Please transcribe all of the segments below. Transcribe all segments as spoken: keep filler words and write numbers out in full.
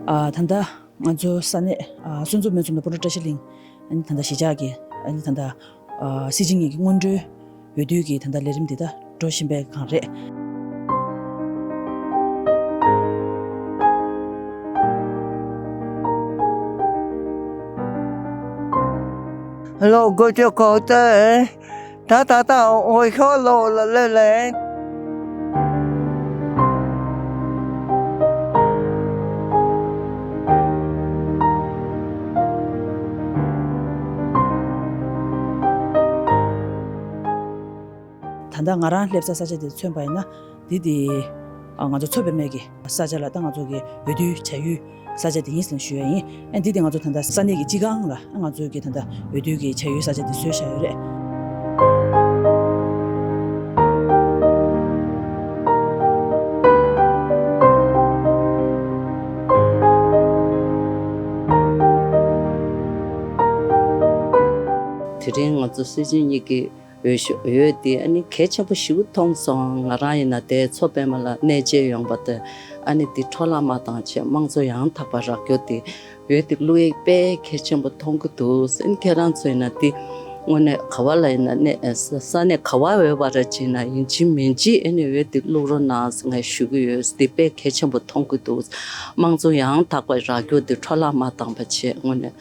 ཨ། ད་ལྟ་ང་ཚོ་ས་གནས་ཨ་སོན་རྩོམ་སྨད་འཚོང་དང་སྤོ་ལོ་བཀྲ་ཤིས་གླིང་ཨ་ནི་ད་ལྟ་གཞིས་ཆགས་ཀྱི་ཨ་ནི་ད་ལྟ་ཨ་སྲིད་སྤྱི་གཉིས་ཀྱི་སྔོན་འགྲོའི་འོས་བསྡུ་གི་ད་ལྟ་ལས་རིམ་འདི་ད་འགྲོ་བཞིན་པའི་སྒང་རེད། ལོ་དགུ་བཅུ་གོ་གཅིག་ད་ད་ལྟ་འོས་ཤོག་སློག་ལ་སླེབས་ལེ། ད་ལྟ་ང་རང་སླེབས་ས་ས་ཆ་དེ་མཚོན་པ་ཡིན་ན། འདི་དེ་ཨ་ང་ཚོ་མཚོ་པདྨ་གི་ས་ཆ་ལ་ད་ང་ཚོ་གི་འོས་བསྡུའི་བྱ་ཡུལ་ས་ཆ་དེ་ཡིན་ཟེར་ཞུ་ཡ་ཡིན། ཨ་འདི་དེ་ང་ཚོ་ད་ལྟ་ས་གནས་ཀྱི་སྤྱི་ཁང་ལ་ཨ་ང་ཚོའི་གི་ད་ལྟ་འོས་བསྡུ་གི་བྱ་ཡུལ་ས་ཆ་དེ་བཟོས་བཞག་ཡོད་རེད། དེ་རིང་ང་ཚོ་སྲིད་སྤྱི་གཉིས་ཀྱི་འོས་ཤོག་འོས་དེ་ཨ་ནི་གལ་ཆེན་པོ་ཞིག་མཐོང་སོང་། ང་རང་ཡིན་ན་དེ་མཚོ་པདྨ་ལ་གནས་མཇལ་ཡོང་པ་དེ་ཨ་ནི་དེ་འཕྲོ་བརླག་མ་བཏང་བྱས་དམངས་གཙོ་ཡང་དག་པ་རག་རྒྱུ་དེ་འོས་དེ་བླུག་ཡས་དཔེ་གལ་ཆེན་པོ་མཐོང་གི་འདུག་ཨ་ནི་ཁྱེད་རང་ཚོ་ཡིན་ན་དེ་དངོས་གནས་ག་བ་ལ་ཡིན་ན་གནས་ས་ས་གནས་ག་བ་འོས་པ་ར་བྱས་ན་ཡིན་གཅིག་མིན་གཅིག་ཨ་ནི་འོས་དེ་བླུག་རོགས་གནང་ངས་ཞུ་གི་ཡོད། དེ་དཔེ་གལ་ཆེན་པོ་མཐོང་གི་འདུག་དམངས་གཙོ་ཡང་དག་པ་རག་རྒྱུ་དེ་འཕྲོ་བརླག་མ་བཏང་པ་བྱས་དངོས་གནས།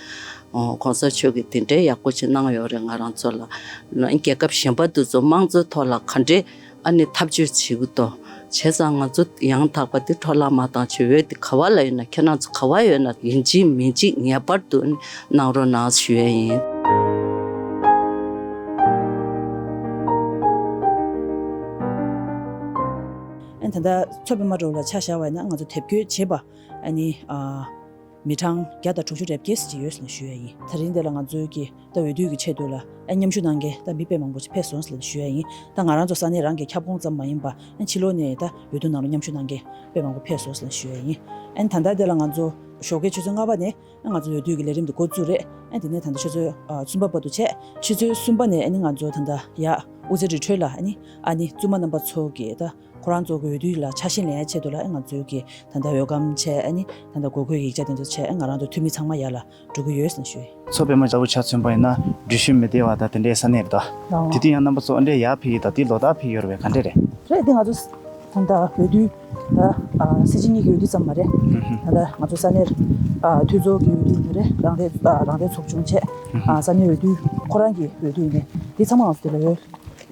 ཨོ། གོང་ས་མཆོག་གིས་དེ་འདྲའི་ཡག་པོ་ཅིག་གནང་ཡོད་རེད། ང་རང་ཚོ་ལ་རྒྱལ་ཁབ་གཞན་པ་དེ་ཚོ་དམངས་གཙོའི་ཐོག་ལ་ག་འདྲའི་ཨ་ནི་ཐབས་ཇུས་བྱེད་ཀྱི་འདུག་བྱས་ཙང་ང་ཚོ་ཡང་དག་པ་དེ་འཕྲོ་བརླག་མ་བཏང་བྱས་འོས་དེ་ག་བ་ལ་ཡོད་ན་ཁྱེད་རང་ཚོ་ག་བ་ཡོད་ན་ཡིན་གཅིག་མིན་གཅིག་ངེས་པར་དུ་གནང་རོགས་གནང་ཞུ་ཡས་ཡིན། ཨ་ནི་ད་ལྟ་མཚོ་པདྨ་དྲོ་ལ་ཆ་བཞག་པ་ཡིན་ན་ང་ཚོ་དེབ་སྐྱེལ་བྱེད་པ་ཨ་ནི་ཨ། མི་གྲངས་བརྒྱ་དང་དྲུག་ཅུ་རེ་བརྒྱད་ཅིག་ཡོད་ཟེར་ནས་ཞུ་ཡ་ཡིན། ད་རིང་འདི་ལ་ང་ཚོའི་གི་ད་འོས་བསྡུ་གི་ཆེད་དུ་ལ་ཨ་མཉམ་ཞུགས་གནང་མཁན་ད་མི་དཔེ་མང་པོ་ཅིག་ཕེབས་སོང་ཟེར་ནས་ཞུ་ཡ་ཡིན། ད་ང་རང་ཚོ་ས་གནས་རང་གི་ཁྱབ་ཁོངས་ཙམ་མ་ཡིན་པ་ཨ་ཕྱི་ལོགས་ནས་ད་འོས་བསྡུ་ནང་ལ་མཉམ་ཞུགས་གནང་མཁན་དཔེ་མང་པོ་ཕེབས་སོང་ཟེར་ནས་ཞུ་ཡ་ཡིན། ཨ་ད་ལྟ་འདི་ལ་ང་ཚོ་ཞོགས་ཀའི་ཆུ་ཚོད་ལྔ་པ་ནས་ཨ་ང་ཚོ་འོས་བསྡུ་གི་ལས་རིམ་དེ་འགོ་བཙུགས་རེད། ཨ་དེ་ནས་ད་ལྟ་ཆུ་ཚོད་ཨ་གསུམ་པ་བར་དུ་བྱས། ཆུ་ཚོད་གསུམ་པ་ནས་ཨ་ནི་ང་ཚོ་ད་ལྟ་ཡ་དབུ་རྩེ་རི་ཁྲོད་ལ་ཨ་ནི་ཨ་ནི་བཙུན་མ་རྣམ་པ་ཚོ་གི་ད། ཁོ་རང་ཚོ་གི་འོས་བསྡུ་ལ་ཆ་ཤས་ལེན་ཡ་ཆེད་དུ་ལ་ཨེ་ང་ཚོའི་གི་ད་ལྟ་འོས་སྒམ་བྱས་ཨ་ནི་ད་ལྟ་དགོས་མཁོའི་ཡིག་ཆ་དེ་ཚོ་བྱས་ཨེ་ང་རང་ཚོ་འཐུས་མི་ཚང་མ་ཡར་ལ་འགྲོ་གི་ཡོད་ཟེར་ཞུ་ཡིན། མཚོ་པདྨ་ལྟ་བུ་ཆ་མཚོན་པ་ཡིན་ན་འགྲུལ་བཞུད་མི་བདེ་བ་དང་དེ་འདྲའི་ས་གནས་རེད་དོ། ལའོ། དེ་དུས་ཡང་རྣམ་པ་ཚོ་ཨ་འདྲས་ཡར་ཕེབས་ཡོད་དང་དེ་ལོ་ལྟར་ཕེབས་ཡོད་རེད་པས། ག་འདྲས་རེད། རེད་དེ་ང་ཚོ་ད་ལྟ་འོས་བསྡུ་ད་ཨ་སྲིད་སྤྱི་གཉིས་ཀྱི་འོས་བསྡུ་ཙམ་མ་རེད། ཧུམ་ཧུམ། ད་ལྟ་ང་ཚོ་ས་གནས་ཨ་འཐུས་ཚོགས་ཀྱི་འོས་བསྡུ་ཡིན་ནའི་རེད། རང་རེའི་ཨ་རང་རེའི་ཚོགས་ཆུང་བྱས་ཧུམ་ཧུམ། ཨ་ས་གནས་འོས་བསྡུ་ཁོ་རང་གི་འོས་བསྡུ་ཡིན་ནའི་དེ་ཚང་མ་ང་ཚོ་དེ་ལ་འོས།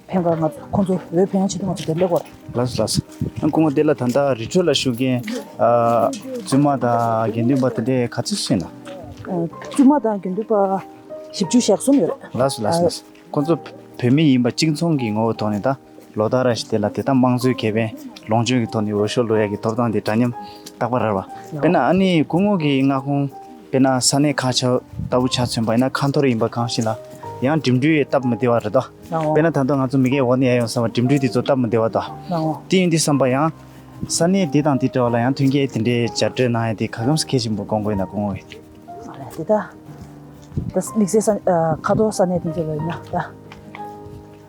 ཕན་ག་ང་ཚོ་ཁོང་ཚོ་འོས་ཕན་ཆེད་དུ་ང་ཚོ་དེར་སླེབས་ཡོད་རེད། ལགས་སོ་ལགས་སོ། ཨ་སྐུ་ངོ་འདི་ལ་ད་ལྟ་རི་ཁྲོད་ལ་བཞུགས་མཁན་ཨ་བཙུན་མ་དང་དགེ་འདུན་པ་དེ་འདྲས་ག་ཚོད་ཡོད་ན། ཨ་བཙུན་མ་དང་དགེ་འདུན་པ་བཞི་བཅུ་ཞེ་གསུམ་ཡོད་རེད། ལགས་སོ་ལགས་སོ་ལགས་སོ། ཁོང་ཚོ་བོད་མི་ཡིན་པ་གཅིག་མཚུངས་ཀྱི་ངོ་བོའི་ཐོག་ནས་ད་ལོ་ལྟར་ར་ཞིག་དེ་ལ་དེ་ལྟར་དམངས་གཙོའི་ཁེ་ཕན་ལོངས་སྤྱོད་ཀྱི་ཐོག་ནས་འོས་ཤོག་བླུག་ཡ་གི་ཐོབ་ཐང་དེ་འདྲ་མཉམ་རྟག་པར་རག་པ། དཔེར་ན་ཨ་ནི་སྐུ་ངོ་གི་མངའ་ཁོངས་དཔེར་ན་ས་གནས་ཁག་ཆ་ལྟ་བུ་ཆ་མཚོན་པ་ཡིན་ན་ཁ་འཐོར་ཡིན་པ་གང་ཞིག་ལ་ཡང་འགྲིམ་འགྲུལ་སྟབས་མི་བདེ་བ་རེད་དོ། ལའོ། དཔེར་ན་ད་དུང་ང་ཚོ་མི་སྒེར་འོག་ནས་ཡར་ཡོང་བསམ་པ་འགྲིམ་འགྲུལ་དེ་ཚོ་སྟབས་མི་བདེ་བ་དང་། ལའོ། དེ་ཡིན་དུས་བསམ་པ་ཡང་ས་གནས་འདི་དང་འདི་འདྲ་བ་ལ་ཡང་མཐུན་རྐྱེན་དེ་འདྲའི་སྦྱར་སྤྲོད་གནང་ཡ་དེ་ག་གམ་གལ་ཆེན་པོ་དགོངས་དགོས་ན་དགོངས་དགོས། ཨ་ལས་དེ་ད་ད་དམིགས་བསལ་ས་ཨ་ཁ་ཐོར་ས་གནས་དེ་ཚོ་ལ་ཡིན་ན་ད་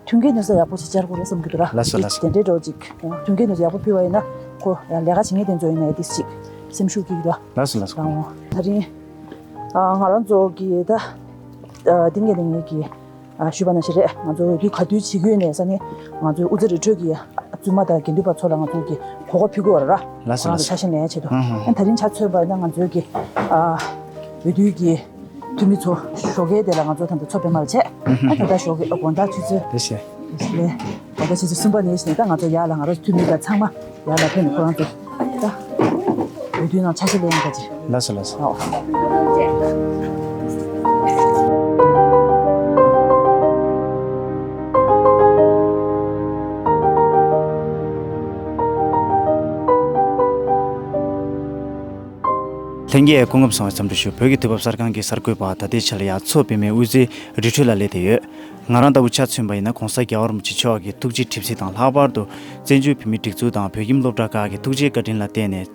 མཐུན་རྐྱེན་དེ་ཚོ་ཡག་པོ་ཞིག་སྦྱར་དགོས་རེད་བསམ་གྱི་འདུག་ར། ལགས་སོ་ལགས་སོ། དེ་འདྲའི་འགྲོ་ཅིག་མཐུན་རྐྱེན་དེ་ཚོ་ཡག་པོ་ཕུལ་བ་ཡིན་ན་ཁོ་ཡང་ལས་ཀ་བྱེད་མཁན་དེ་ཚོ་ཡིན་ན་ཡ་དེ་ཅིག་སེམས་ཤུགས་སྐྱེ་གི་འདུག་ལགས་སོ་ལགས་སོ། ད་རིང་ཨ་ང་རང་ཚོ་གི་ད་ཨ་ཏིང་ངེ་ལིང་ངེ་གི་ཨ་ཞུས་པ་ནང་བཞིན་རེད། ང་ཚོ་འོས་བསྡུ་ག་དུས་བྱེད་ཀྱི་ཡོད་ནས་ས་ནས་ང་ཚོའི་དབུ་རྩེ་རི་ཁྲོད་ཀྱི་བཙུན་མ་དང་དགེ་འདུན་པ་ཚོ་ལ་ང་ཚོ་གི་གོ་སྐབས་ཕུལ་གྱི་ཡོད་རེད་ར། ལགས་སོ་ལགས་སོ། ཆ་ཤས་ལེན་ཡ་ཆེད་དུ། ཧུམ་ཧུམ། ཨ་ད་རིང་ཆ་མཚོན་པ་ན་ང་ཚོའི་གི་ཨ་འོས་བསྡུ་གི་འཐུས་མི་ཚོ་ཞོགས་ཀའི་དེ་ལ་ང་ཚོ་ད་ལྟ་མཚོ་པདྨ་ལ་བྱས། ཧུམ་ཧུམ། ཨ་ད་ལྟ་ཞོགས་ཀའི་དགོང་དག་ཆུ་ཚོད་ལས་དགོང་དག་ཆུ་ཚོད་གསུམ་པ་ནས་བྱས་ནས་ད་ང་ཚོ་ཡར་ལ་ང་རང་ཚོ་འཐུས་མི་དང་ཚང་མ་ཡར་ལ་ཕེབས་ནས་ཁོ་རང་ཚོ་ད་འོས་བསྡུའི་ནང་ཆ་ཤས་ལེན་ཡ་ག་ཅིག་ལགས་སོ་ལགས་སོ། ལྷན་རྒྱས་སྐུ་ངོ་བསོད་ནམས་འཚམས་འདྲི་ཞུ། བོད་ཀྱི་དུས་བབ་གསར་ཁང་གི་གསར་འགོད་པ་ད་ལྟའི་ཆ་ལ་ཡ་མཚོ་པདྨའི་དབུ་རྩེ་རི་ཁྲོད་ལ་སླེབས་བསྡད་ཡོད། ང་རང་ལྟ་བུ་ཆ་མཚོན་པ་ཡིན་ན་༸གོང་ས་༸རྒྱལ་བ་རིན་པོ་ཆེ་མཆོག་གི་ཐུགས་རྗེ་གྲིབ་བསིལ་དང་ལྷག་པར་དུ་བཙན་བྱོལ་བོད་མིའི་སྒྲིག་འཛུགས་དང་བོད་ཁྱིམ་སློབ་གྲྭ་ཁག་གི་ཐུགས་རྗེ་བཀའ་དྲིན་ལ་བརྟེན་ནས།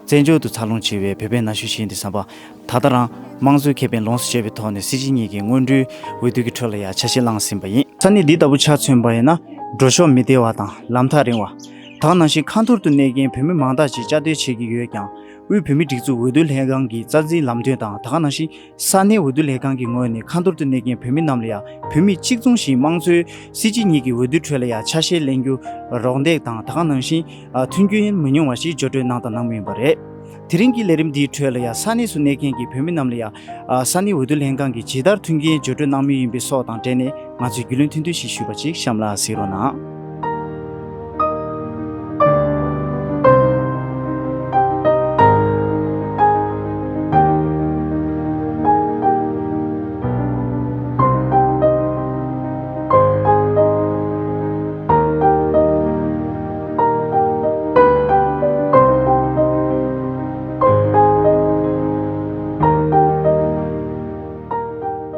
བཙན་བྱོལ་དུ་འཚར་ལོངས་བྱས་པའི་བོད་པའི་ན་གཞོན་ཞིག་ཡིན་དུས་ཙམ་པ། ད་ལྟ་རང་དམངས་གཙོའི་ཁེ་ཕན་ལོངས་སུ་སྤྱོད་པའི་ཐོག་ནས་སྲིད་སྤྱི་གཉིས་ཀྱི་སྔོན་འགྲོའི་འོས་བསྡུ་གི་ཁྲོད་ལ་ཡ་ཆ་ཤས་བླངས་ཟིན་པ་ཡིན། ས་གནས་འདི་ལྟ་བུ་ཆ་མཚོན་པ་ཡིན་ན་འགྲོ་ཕྱོགས་མི་བདེ་བ་དང་ལམ་ཐག་རིང་བ། ད་ག་ནང་བཞིན་ཁ་ཐོར་དུ་གནས་མཁན་བོད་མི་མང་དག་ཅིག་བཅའ་སྡོད་བྱེད་ཀྱི་ཡོད་ཀྱང་། དབུས་བོད་མིའི་སྒྲིག་འཛུགས་འོས་བསྡུ་ལྷན་ཁང་གི་རྩ་འཛིན་ལམ་སྟོན་དང་། ད་ག་ནང་བཞིན་ས་གནས་འོས་བསྡུ་ལྷན་ཁང་གི་ངོས་ནས་ཁ་ཐོར་དུ་གནས་མཁན་བོད་མི་རྣམས་ལ་ཡང་བོད་མི་གཅིག་མཚུངས་བཞིན་དམངས་གཙོའི་སྲིད་སྤྱི་གཉིས་ཀྱི་འོས་བསྡུའི་ཁྲོད་ལ་ཡང་ཆ་ཤས་ལེན་རྒྱུ་རོགས་འདེགས་དང་། ད་ག་ནང་བཞིན་མཐུན་རྐྱེན་མི་ཉུང་བ་ཞིག་འབྱོར་སྤྲོད་གནང་དང་གནང་མུས་ཡིན་པ་རེད། དེ་རིང་གི་ལས་རིམ་འདིའི་ཁྲོད་ལ་ཡང་ས་གནས་སུ་གནས་མཁན་གྱི་བོད་མི་རྣམས་ལ་ཡང་ས་གནས་འོས་བསྡུ་ལྷན་ཁང་གིས་ཇི་ལྟར་མཐུན་རྐྱེན་འབྱོར་སྤྲོད་གནང་མུས་ཡིན་པའི་སོགས་དང་འབྲེལ་ནས་ང་ཚོས་རྒྱུས་ལོན་ཐུང་ཐུང་ཞིག་ཞུས་པ་ཅིག་གཤམ་ལ་གཟིགས་རོགས་གནང་།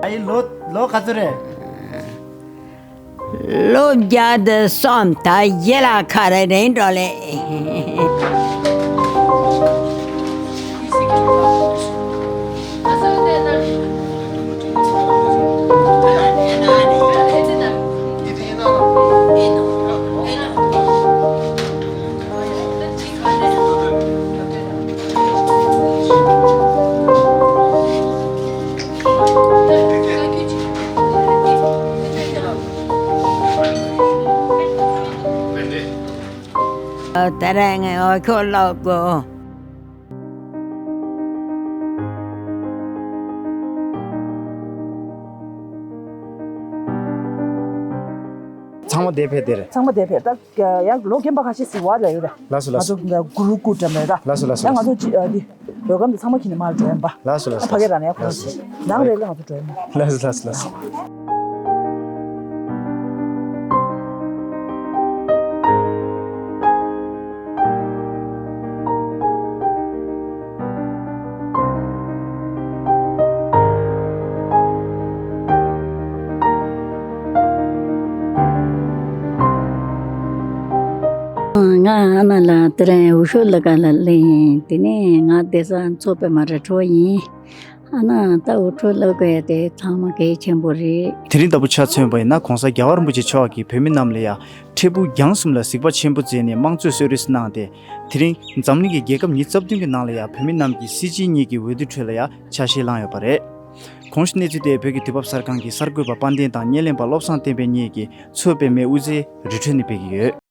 ཨ་ཡི་ལོ་ལོ་ག་ཚོད་རེད། ལོ་བརྒྱ་དང་གསུམ། ད་རྗེས་ལ་ག་རེ་རེད་འགྲོ་ལེ། ད་རེས་ངས་འོ་ཁྱོད་ལོག་གོ། ཚང་མ་བསྡད་ཕེབས་དེ་རེད། ཚང་མ་བསྡད་ཕེབས། ད་ཡང་ལོ་རྒན་པ་ཁ་ཤས་ཟིག་བ་ལ་ཡོད་རེད། ལགས་སོ་ལགས་སོ། ང་ཚོ་གུ་རུ་ཀུ་འགྲམ་རེད་ད། ལགས་སོ་ལགས་སོ། ཡང་ང་ཚོ་ཅི་ཨ་འདི་ཝེལ་ཀམ་དེ་ཚང་མ་ཁྱེར་ནས་མར་འགྲོ་ཡིན་པ། ལགས་སོ་ལགས་སོ། ཕ་གི་ར་ནས་ཁོ་ལགས་སོ། ནང་རེད་ལ་ང་ཚོ་འགྲོ་ཡིན་པ། ལགས་སོ་ལགས་སོ་ལགས་སོ། ང་ཨ་མ་ལགས་དེ་རིང་འོས་ཤོག་ལ་ཀ་ལ་སླེབས་ཡིན། དེ་ནས་ང་བསྡད་ས་མཚོ་པདྨ་རི་ཁྲོད་ཡིན། ཨ་ན་ད་འོས་ཤོག་ལ་ཀ་དེ་ཚང་མ་གལ་ཆེན་པོ་རེད། དེ་རིང་ལྟ་བུ་ཆ་མཚོན་པ་ཡིན་ན་༸གོང་ས་༸རྒྱལ་བ་རིན་པོ་ཆེ་མཆོག་གིས་བོད་མི་རྣམས་ལ་ཡང་འཕྲལ་ཕུགས་རྒྱང་གསུམ་ལ་གཟིགས་པ་ཆེན་པོ་མཛད་ནས་དམངས་གཙོའི་གསོལ་རས་གནང་སྟེ། དེ་རིང་འཛམ་གླིང་གི་རྒྱལ་ཁབ་ཉི་ཤུ་རྩ་བདུན་གྱི་ནང་ལ་ཡང་བོད་མི་རྣམས་ཀྱིས་སྲིད་སྤྱི་གཉིས་ཀྱི་འོས་བསྡུ་ཁྲོད་ལ་ཡང་ཆ་ཤས་བླངས་ཡོད་པ་རེད། གོང་ཞུས་གནས་ཚུལ་དེ་བོད་ཀྱི་དུས་བབ་གསར་ཁང་གི་གསར་འགོད་པ་དཔལ་ལྡན་དང་བརྙན་ལེན་པ་བློ་བཟང་བསྟན་འཕེལ་གཉིས་ཀྱིས་མཚོ་པདྨའི་དབུ་རྩེའི་རི་ཁྲོད་ནས་སྤེལ་གྱི་ཡོད།